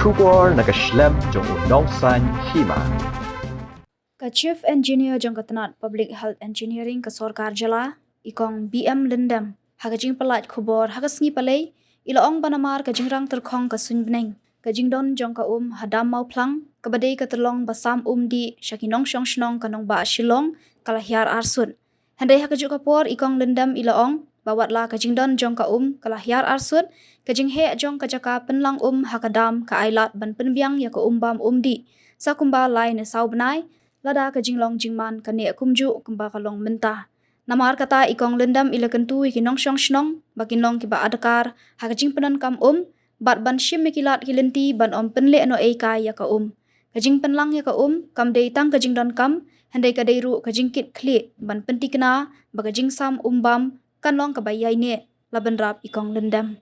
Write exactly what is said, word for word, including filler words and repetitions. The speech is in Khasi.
Khubor na ka shlem jong u nongsan hima. Ka Chief Engineer jong ka tnat Public Health Engineering ka sorkar jylla, i kong B M Lyndem, ha ka jingpyllait khubor ha ka sngi Palei, i la ong ba namar ka jingrang tyrkhong ka suiñbneng, ka jingdon jong ka um ha dam Mawphlang, kaba dei ka tyllong ba sam um dih sha ki nongshong shnong ka nongbah Shillong, ka la hiar arsut. Hynrei ha kajuh ka por i kong Lyndem i la ong ba watla ka jingdon jong ka um ka la hiar arsut, ka jingheh jong ka jaka pynlang um ha ka dam ka ailad ban pynbiang ïa ka um bam um dih sa kumba lai ne saw bnai, lada ka jinglong jingman ka neh kumjuh kumba ka long mynta. Namar kata i kong Lyndem i la kyntu ïa ki nongshong shnong ba kin long kiba adkar ha ka jingpyndonkam um, bad ban shim ïa ki lad ki lynti ban ym pynleh noh ei kai ïa ka um. Ka jingpynlang ïa ka um kam dei tang ka jingdonkam, hynrei ka dei ruh ka jingkit khlieh ban pyntikna ba ka jingsam um bam kan long kaba ïaineh, la bynrap i kong Lyndem.